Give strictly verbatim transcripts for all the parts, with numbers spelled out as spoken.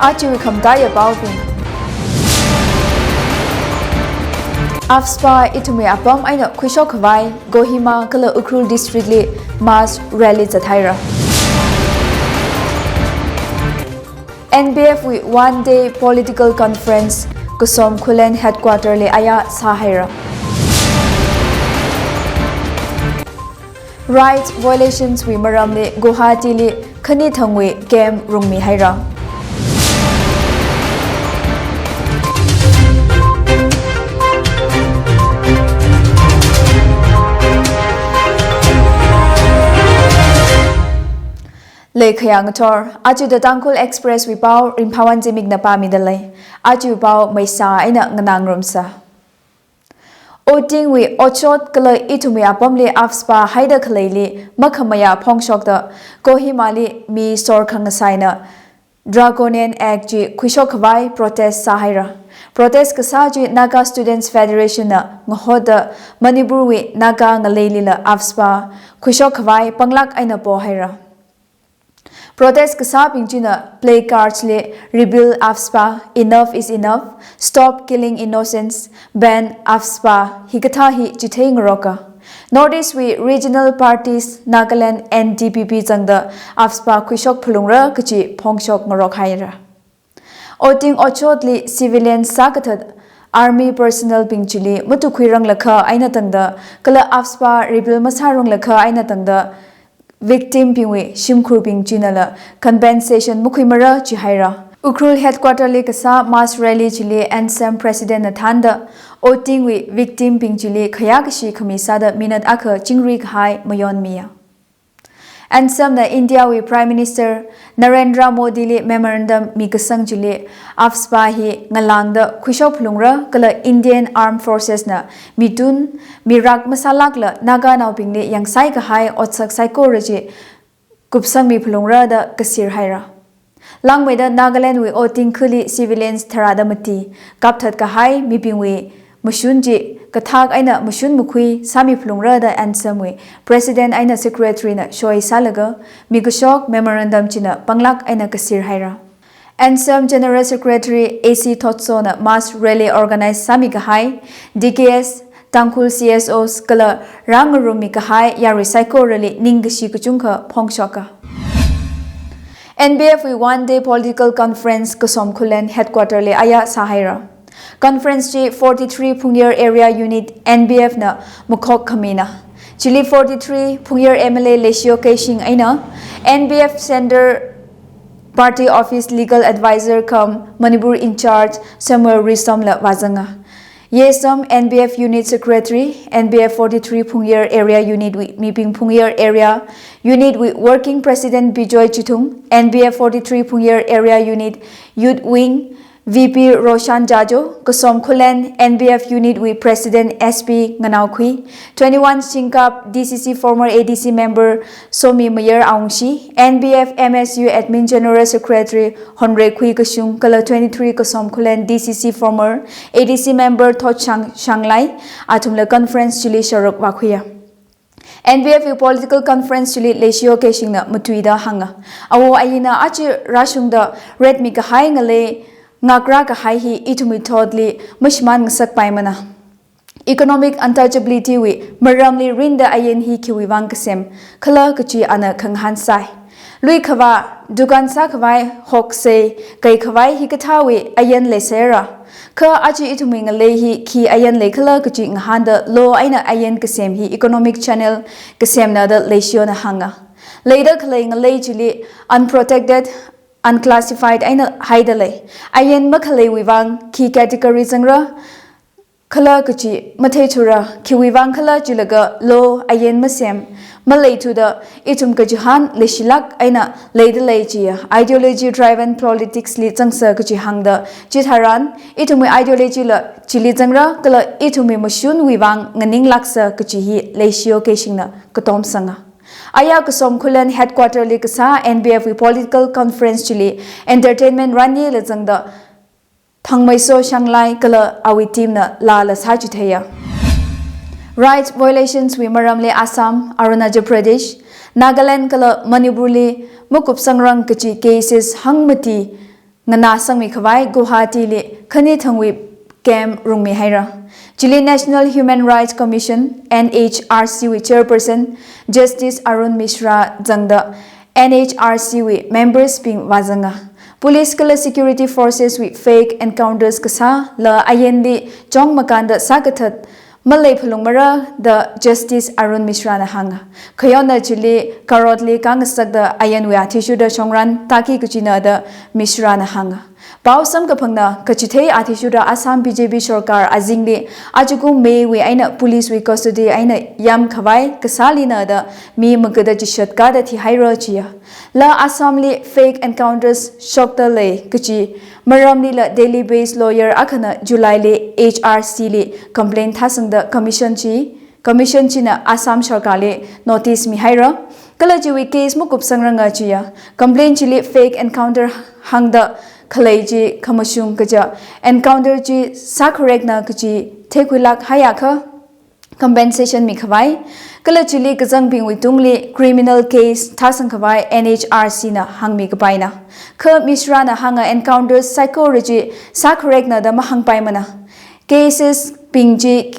Aja khamataiya paobing. AFSPA ithumwui apam eina khuishok khavai Kohima kala Ukhrul District li mass rally zathaira. N B F wui one day political conference Kasom Khullen headquarter li aya sāhaira. Rights violations wui maramli Guwahati li khani thangwui camp rungmihaira. Leikhayang thor, aja The Tangkhul Express wui pao Ringphāwon Zimikna pāmida lei. Aja pao maisa eina nganāngarumsa. Oting wui otshot kala ithumwui apamli AFSPA haida khaleili makhamayā phongshokta Kohima li mi sorkhangasaina Draconian Act chi khuishok khavai protest sāhaira. Protest kasā chi Naga Students Federation na ngahoda Manipur wui Naga ngaleilila AFSPA khuishok khavai panglāk eina pohaira. Protest kasābing china placards li "Repeal AFSPA, enough is enough, stop killing innocents, ban AFSPA" hikathā hi chitheingaroka. North East wui regional parties Nagaland N D P P zangda AFSPA khuishok phalungra kachi phongshok ngarokhaira. Oting otshotli civilian sākathat army personnel bing chili matukhuiranglakha eina tangda kala AFSPA repeal masāranglakha eina tangda victim bingwui shimkhurbing chinala compensation makhuimara chihaira. Ukhrul headquarter li kasā mass rally chili ANSAM president na thānda oting wui victim bing chili khayākashi khami sāda minute akha chingri kahai mayonmiya. ANSAM na India wui Prime Minister Narendra Modi li memorandum mikasang chili AFSPA hi ngalāngda khuishok phalungra kala Indian Armed Forces na mitun mirak masālākla Naganaobingli yangsai kahai otsak saikora chi kupsangmi phalungra da kasir haira. Langmeida Nagaland wui oting khali civilians tharāda mati kapthat kahai mibingwui mashun chi kathak eina mashun makhui sāmi phalungra da ANSAM wui president eina secretary na soi sālaga mikashok memorandum china panglāk eina kasir haira. ANSAM General Secretary A C Thotso na mass rally organize sāmi kahai D K S, Tangkhul C S Os kala rāngarummi kahai yarui saikorali ningkashi kachungkha phongshoka. N B F wui one day political conference Kasom Khullen headquarter li aya sāhaira. Conference chi forty-three Phungyar Area Unit N B F na makhok khamina. Chili forty-three Phungyar M L A Leishio Keishing eina N B F Centre Party Office Legal Advisor cum Manipur in charge Samuel Risom la vāzanga. Yesam N B F Unit Secretary, N B F forty-three Phungyar Area Unit wui mibing, Phungyar Area Unit wui Working President Bijoy Chithung, N B F forty-three Phungyar Area Unit Youth Wing V P Roshan Jajo, Kasom Khullen N B F Unit wui President S P Nganaokhui, twenty-one Singkap D C C former A D C member Somi Mayar Aungshi, N B F M S U Admin General Secretary Honrekhui Kashung kala twenty-three Kasom Khullen D C C former A D C member Thotchang Shanglai, athumla conference chili sharuk vākhuiya. N B F wui political conference chili Leishio Keishing na matuida hānga. Awo ayina aja rāshungda retmi kahai ngalei ngakrā kahai hi ithumwui thotli mashimān ngasakpaimana. Economic untouchability wui maramli rinda ain hi khiwui vang kasem khala kachi ana khangahān sai. Lui khavā, dukan sākhavai, hoksei kaikhavai hikathāwui ain leiserra. Kha aja ithumwui ngalei hi khi ain leikhala kachi ngahānda law eina ain kasem hi economic channel kasemna da Leishio na hānga. Leida khalei ngalei chili unprotected, unclassified eina haida lei. Ain makhaleiwui vang khi category zangra khala kachi matheithura, khiwui vang khala chilaga law ain masem maleithuda ithum kachihān leishilāk eina leida lei chiya. Ideology driven politics li zangsa kachi hāngda chitharan ithumwui ideology la chili zangra kala ithumwui mashunwui vang nganinglāksa kachi hi Leishio Keishing na katom sanga. Aya Kasom Khullen headquarter li kasā N B F wui political conference chili entertainment ranyila zangda Thangmeiso Shanglai kala awui team na laala sāchitheiya. Rights violations wui maramli Assam, Arunachal Pradesh, Nagaland kala Manipur li makupsangrang kachi cases hangmati nganāsangmi khavai Guwahati li khani thangwui camp rungmi haira. Chili National Human Rights Commission, N H R C wui chairperson Justice Arun Mishra zangda N H R C wui members bing vāzanga. Police kala security forces wui fake encounters kasā, la ayanli chong makānda sākathat malei phalungmara da Justice Arun Mishra na hānga. Khayonna chili karotli kāngasakda ayanwui athishurda shongran tāki kachina da Mishra na hānga. Pao samkaphangna kachithei athishurda Assam B J P sorkar azingli ajakum May wui eina police wui custody eina yam khavai kasālina da mi magada chishat kāda thihaira chiya. La Assam li fake encounters shokta lei kachi maramlila Delhi based lawyer akhana July li H R C li complaint thāsangda commission chi, commission china Assam sorkarli notice mihaira. Kala chiwui case makupsangranga chiya. Complaint chili fake encounter hāngda khalei chi khamashung kaja encounter chi sākharekna kachi theikhuilāk haiakha compensation mikhavai, kala chili kazangbingwui tungli criminal case thāsang khavai N H R C na hāngmi kapaina. Kha Mishra na hānga encounter saikora chi sākharekna da mahāngpaimana. Cases bing chi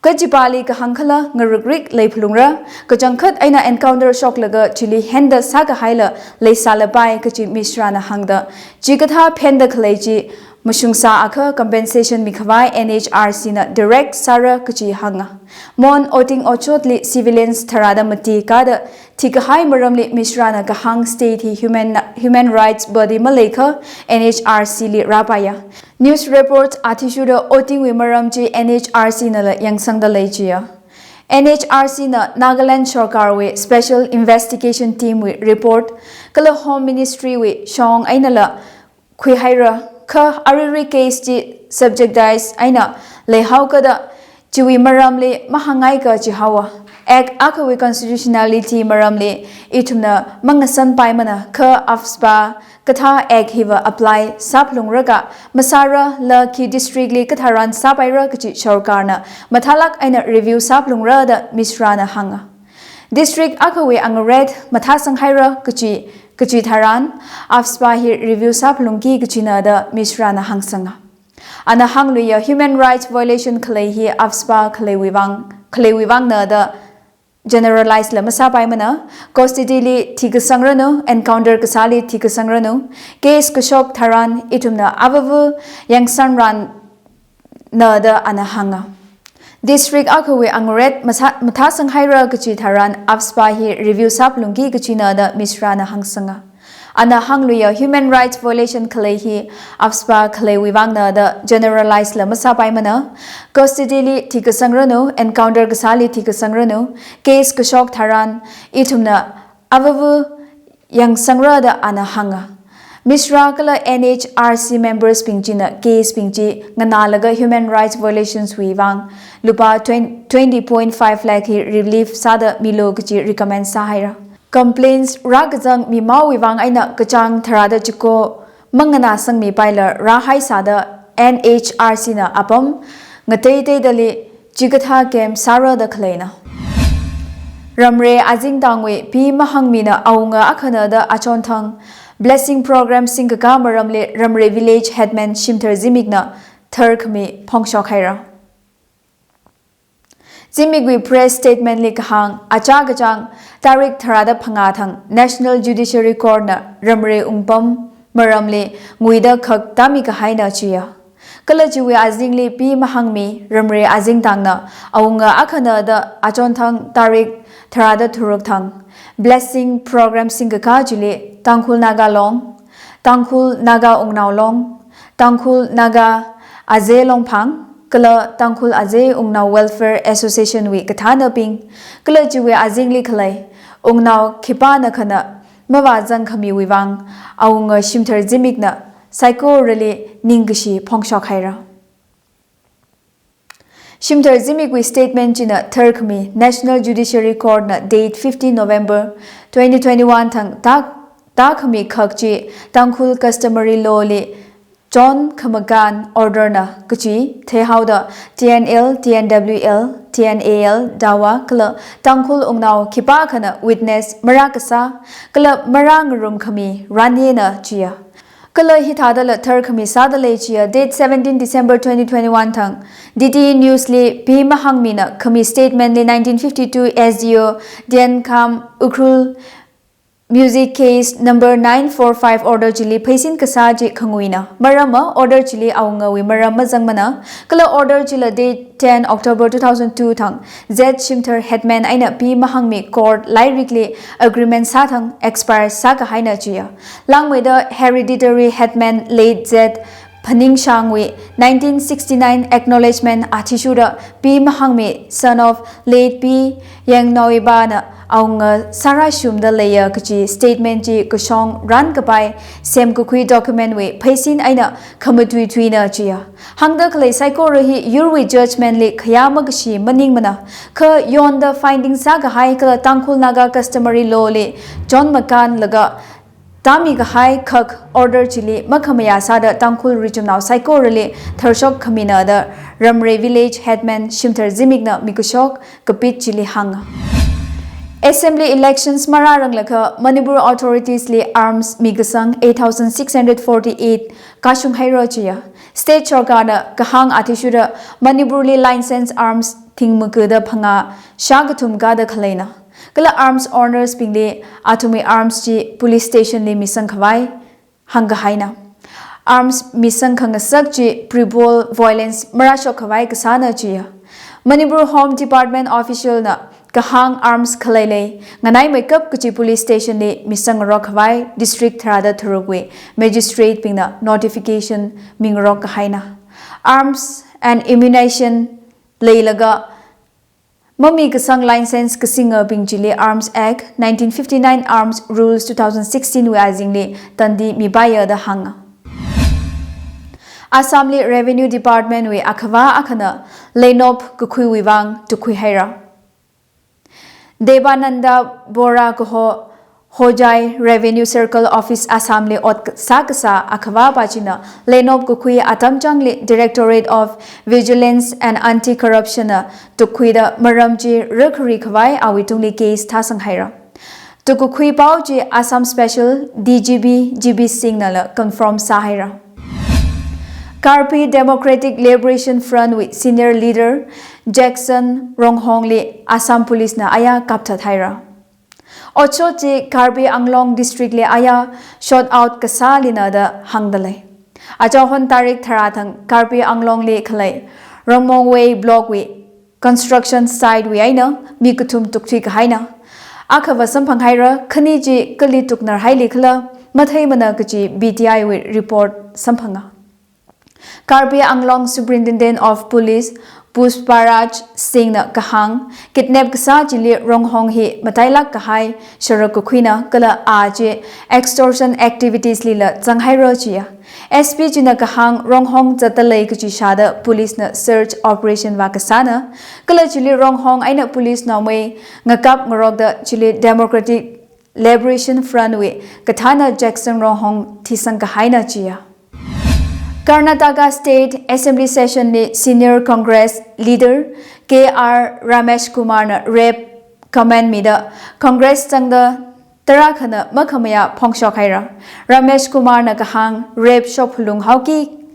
kachipāli kahāng khala ngarukrik leiphalungra, kachangkhat eina encounter shoklaga chili henda sākahaila leisālapai kachi Mishra na hāngda, chikathā phenda khalei chi mashungsāakha compensation mikhavai N H R C na direct sāra kachi hānga. Mon oting ochotli civilians tharāda mati kāda thikahai maramli Mishra na kahāng state hi human, human rights body maleikha N H R C li rāpaiya. News report athishurda otingwui maram chi N H R C nala yangsangda lei chiya. N H R C na Nagaland sorkarwui special investigation team wui report kala Home Ministry wui shong einala khuihaira, kha aruirui case chi subjectized eina leihaokada chiwui maramli mahāngngai kachi haowa. Act akhawui constitutionality maramli ithumna mangasanpaimana, kha AFSPA kathā act hiva apply sāphalungra ka masāra, la khi district li katharan sāpaira kachi sorkarna mathālāk eina review sāphalungra da Mishra na hānga. District akhawui angaret mathāsanghaira kachi, kachi tharan AFSPA hi review sāphalungki kachina da Mishra na hāngsanga. Ana hāngluiya human rights violation khalei hi AFSPA khaleiwui vang, khaleiwui vangna da generalize la masāpaimana. Custody li thikasangranu, encounter kasāli thikasangranu. Case kashok tharan ithumna avāva yangsanranna da ana hānga. District akhawui angaret masā, mathāsanghaira kachi tharan AFSPA hi review sāphalungki kachina da Mishra na hāngsanga. Ana hāngluiya human rights violation khalei hi AFSPA khaleiwui vangna da generalize la masāpaimana. Custody li thikasangranu, encounter kasāli thikasangranu, case kashok tharan ithumna avāva yangsangra da ana hānga. Mishra kala N H R C members bing china case bing chi nganālaga human rights violations wui vang lupā twenty point five lakh hi relief sāda milu kachi recommend sāhaira. Complaints rākazang mimaowui vang eina kachāng tharāda chiko manganāsangmipaila rāhaisāda N H R C na apam ngateiteidali chikathā camp sāra da khaleina. Ramre Azingtangwui pi mahāngmina awunga akhana da achonthang blessing program singkakā maramli Ramre village headman Shimthar Zimikna tharkhami phongshok haira. Zimikwui press statement li kahāng, achā kachāng tarik tharāda phangā thang National Judiciary Court na Ramre wungpam maramli nguida khak tāmi kahaina chiya. Kala chiwui azingli pi mahāngmi Ramre Azingtangna awunga akhana da achonthang tarik tharāda tharuk thang blessing program singkakā chili Tangkhul Naga Long, Tangkhul Naga Wungnao Long, Tangkhul Naga Aze Longphang, kala Tangkhul Aze Wungnao Welfare Association wui kathānabing, kala chiwui azingli khalei wungnao khipāna khana mavāzangkhamiwui vang awunga Shimthar Zimikna saikorali ningkashi phongshok haira. Shimthar Zimikwui statement china tharkhami National Judiciary Court na date fifteen November twenty twenty-one thang tā, tākhami khak chi Tangkhul customary law li chon khamakān order na kachi theihaoda T N L, T N W L, T N A L, Dawa kala Tangkhul wungnao khipākhana witness marākasā kala marāngarumkhami ranyena chiya. Kala hithādala tharkhami sādalei chiya date seventeen December twenty twenty-one thang D T News li P Mahangmina khami statement li nineteen fifty-two S D O Diankham Ukhrul music case number nine four five order chili pheisin kasā chi khanguina. Maramva order chili awungawui maram mazangmana. Kala order chila date ten October two thousand two thang Z Shimthar headman eina P Mahangmi court lairikli agreement sāthang expire sākahaina chiya. Langmeida hereditary headman late Z Phaningshangwui nineteen sixty-nine acknowledgement athishurda P Mahangmi, son of late P Yangnoibana awunga sārāshumda leiya kachi statement chi kashong rankapai semkakhui document wui pheisin eina khamatuithuina chiya. Hāngda khalei saikora hi yurwui judgment li khayā makashi maningmana. Kha yonda finding sākahai kala Tangkhul Naga customary law li chonmakanlaga tāmikahai khak order chili makhamayā sāda Tangkhul richumnao saikorali tharshok khamina da Ramrei village headman Shimthar Zimikna mikashok kapit chili hānga. Assembly elections marāranglakha Manipur authorities li arms mikasang eight thousand six hundred forty-eight kashunghaira chiya. State sorkarna kahāng athishurda Manipur li licensed arms thingmakada phangā shākathum kāda khaleina. Kala arms owners bingli athumwui arms chi police station li misangkhavai hāngkahaina. Arms misangkhangasak chi pre-poll violence marāshokkhavai kasāna chiya. Manipur Home Department official na kahāng arms khaleilei nganaimeikap kachi police station li misangngarokkhavai district tharāda tharukwui magistrate bingna notification mingarokkahaina. Arms and ammunition leilaga mamikasang license kasingabing chili Arms Act nineteen fifty-nine, Arms Rules two thousand sixteen wui azingli tandi mipaiya da hānga. Assam li Revenue Department wui akhava akhana leinop kakhuiwui vang tukhuihaira. Debananda Bora kaho Hojai Revenue Circle Office Assam li ot sākasā akhava pā china leinop kakhui atam changli Directorate of Vigilance and Anti-Corruption na tukkhuida maram chi rākharikhavai awui tungli case thāsanghaira. Tukkakhui pao chi Assam Special D G P G B Singh nala confirm sāhaira. Karbi Democratic Liberation Front wui senior leader Jackson Ronghong li Assam Police na aya kapthathaira. Otshot chi Karbi Anglong District li aya shot out kasālina da hāngdalei. Achahon tarik tharā thang Karbi Anglong li khalei Rongmongwei Block wui construction site wui eina mi kathum tukthuikahaina. Akhava samphanghaira, khani chi kali tuknarhaili khala matheimana kachi B T I wui report samphanga. Karbi Anglong Superintendent of Police Pushparaj Singh na kahāng, kidnap kasā chili Ronghong hi matailāk kahai sharak kakhuina kala a chi extortion activities lila zanghaira chiya. S P china kahāng Ronghong zatdalei kachi shāda police na search operation vākasāna, kala chili Ronghong eina police naomei ngakapngarokda chili Democratic Liberation Front wui kathāna Jackson Ronghong thisangkahaina chiya. Karnataka State Assembly Session li Senior Congress Leader K R Ramesh Kumar na rape comment mida Congress zangda tarākhana makhamayā phongshokhaira. Ramesh Kumar na kahāng rape shokphalung haoki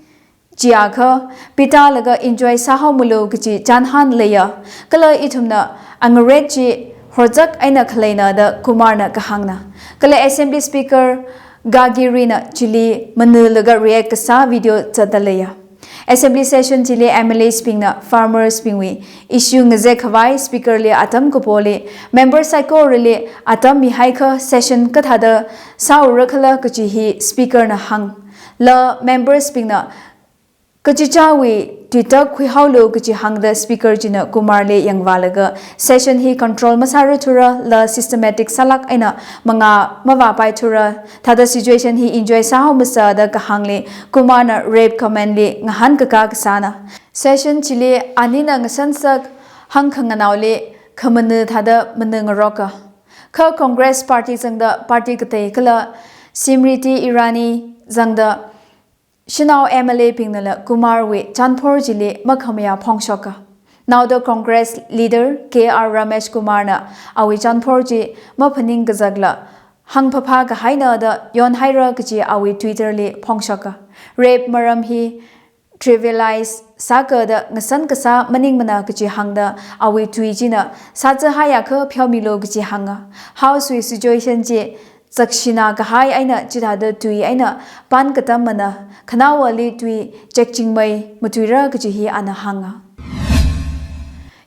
chiakha pitālaga enjoy sāhaomalu kachi chānhan leiya. Kala ithumna angaret chi horzak eina khaleina da Kumar na kahāngna. Kala Assembly Speaker Gagiri na chili manulaga react kasā video zatdaleiya. Assembly session chili M L As bingna farmers bingwui issue ngazekkhavai Speaker li atam kapoli member saikorali atam mihaikha session kathāda sāura khala kachi hi Speaker na hāng. La members bingna kachichāwui tuitak khuihaolu kachi hāngda Speaker china Kumar li yangvālaga session hi control masārathura la systematic sālāk eina mangā mavāpaithura, thāda situation hi enjoy sāhaomasa da kahāngli Kumar na rape comment li ngahānkakā kasāna. Session chili anina ngasansak hāngkhanganaoli khamana thāda manangaroka. Kha Congress Party zangda party katei kala Smriti Irani zangda shanao M L A bingnala Kumar wui chanphor chili makhamayā phongshoka. Naoda Congress leader K R Ramesh Kumar na awui chanphor chi maphaning kazakla hāngphaphā kahaina da yonhaira kaji awui Twitter li phongshoka. Rape maram hi trivialize sāka da ngasan kasā maningmana kaji hāngda awui tui china sāzahaiakha pheomilu kaji hānga. House wui situation chi zakshina kahai eina chithāda tui eina pan katammana, khanaowali tui chekchingmei matuira kaji hi ana hānga.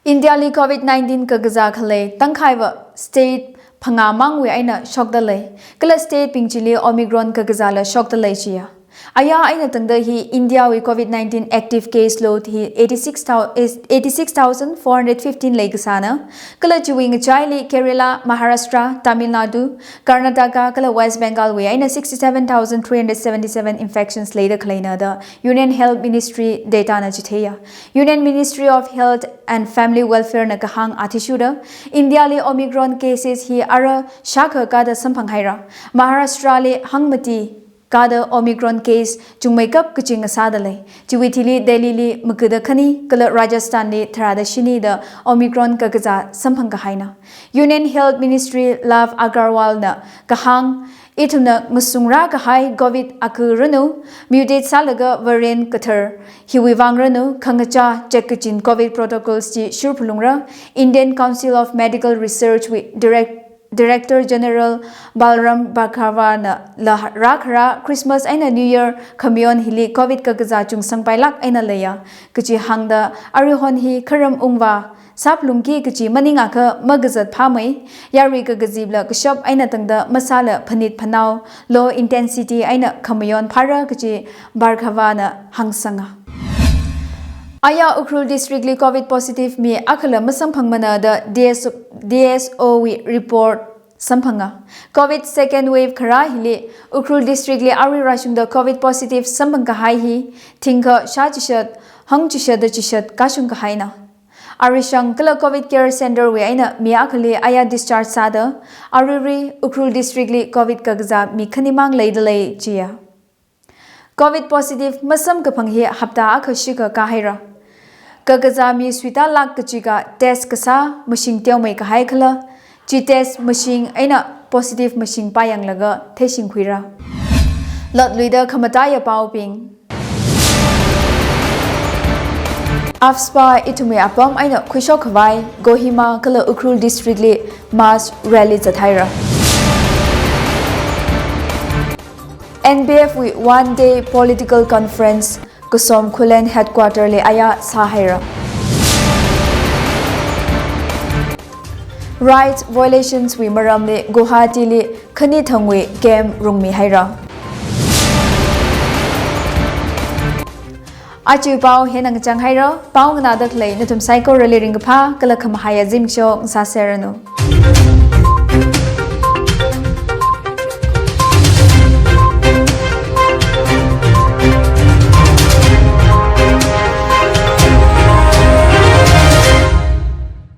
India li covid nineteen kakazā khalei tangkhaiva state phangā mangwui eina shokda lei. Kala state bing chili Omicron kakazāla shokda lei chiya. Aya eina tangda hi India wui covid nineteen active case load hi eighty-six thou-, eighty-six thousand four hundred fifteen leikasāna. Kala chiwui ngachaili Kerala, Maharashtra, Tamil Nadu, Karnataka kala West Bengal wui eina sixty-seven thousand three hundred seventy-seven infections leida khaleina da Union Health Ministry data na chitheiya. Union Ministry of Health and Family Welfare na kahāng athishurda, India li Omicron cases hi ara shākha kada samphanghaira. Maharashtra li hangmati kada Omicron case chungmeikap kaching ngasāda lei. Chiwui thili Delhi li maga da khani, kala Rajasthan li tharāda shini da Omicron kakazā samphang kahaina. Union Health Ministry Love Agarwal na kahāng, ithumna ngasungra kahai covid akha ranu, mutate sālaga variant kathar hiwui vang ranu, khangachā chek kachin covid protocols chi shurphalungra. Indian Council of Medical Research wui direct-, Director General Balram Bhargava na la rākhara Christmas eina New Year khamayon hili covid kakazā chungsangpailāk eina leiya kaji hāngda, aruihon hi kharam ungva sāphalungki kaji maningakha magazat phāmei, yarui kakazipla kashap eina tangda masāla phanit phanao, low intensity eina khamayon phāra kaji Bhargava na hāngsanga. Aya Ukhrul District li covid positive mi akhala masamphangmana da D S, D S O wui report samphanga. Covid second wave kharā hili Ukhrul District li arui rāshungda covid positive samphang kahai hi thingkha shā chishat, hangchishat da chishat kashung kahaina. Aruishang kala covid care center wui eina mi akhali aya discharge sāda, aruirui Ukhrul District li covid kakazā mi khanimang leida lei chiya. Covid positive masamkaphang hi hapta akha shikha kahaira. Kakazā mi suitalāk kachika test kasā mashing teomei kahai khala, chi test mashing eina positive mashing pāyanglaga theishingkhuira. Lotluida khamataiya paobing. AFSPA ithumwui apam eina khuishok khavai Kohima kala Ukhrul District li mass rally zathaira. N P F wui one day political conference Kasom Khullen headquarter li aya sāhaira. Rights violations wui maramli Guwahati li khani thangwui camp rungmihaira. Aja pao hina ngachang haira, pao nganāda khalei nathum saikorali ringkaphā kala khamahaiya zimiksho ngasāserranu.